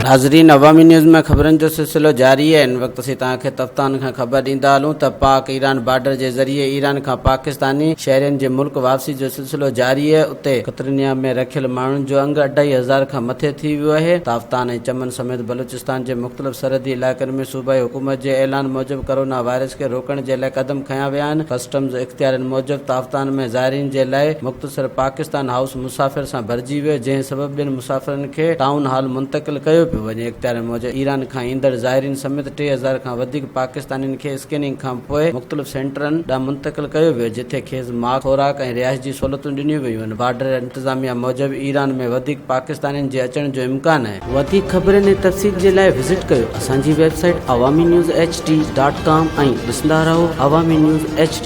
ناظرين عوامي نيوز ۾ خبرن جو سلسلو جاري آهي هن وقت اسين توهان کي تفتان کان خبر ڏيندا هلون ته پاڪ ايران بارڊر جي ذريعي ايران کان پاڪستاني شهرين جي ملڪ واپسي جو سلسلو جاري آهي اتي قطرنيا ۾ رکيل ماڻهن جو انگ اڍائي هزار کان مٿي ٿي ويو آهي تفتان ۽ چمن سميت بلوچستان جي مختلف سرحدي علائقن ۾ صوبائي حڪومت جي اعلان موجب ڪرونا وائرس کي روڪڻ جي لاء قدم کنيا ويا آهن ڪسٽمز اختيارين موجب تفتان ۾ زائرين جي لاء مختصر پاڪستان هائوس مسافر سان ڀرجي ويو جنهن سبب ٻين مسافرن کي ٽائون هال منتقل ڪيو پيو وڃي. اختيارين موجب ايران کان ايندڙ زائرين سميت 3000 کان وڌيڪ پاڪستانين کي اسڪيننگ کانپوء مختلف سينٽرن ڏانهن منتقل ڪيو ويو جتي کيس ماسڪ، خوراڪ ۽ رهائش جي سهولتون ڏنيون ويون آهن. بارڊر انتظاميا موجب ايران ۾ وڌيڪ پاڪستانين جي اچڻ جو امڪان آهي. وڌيڪ خبرن ۽ تفصيل جي لاء وزٽ ڪيو اسان جي website Awami news H D dot com ۽ ڏسندا رهو عوامي نيوز ايڇ ڊي.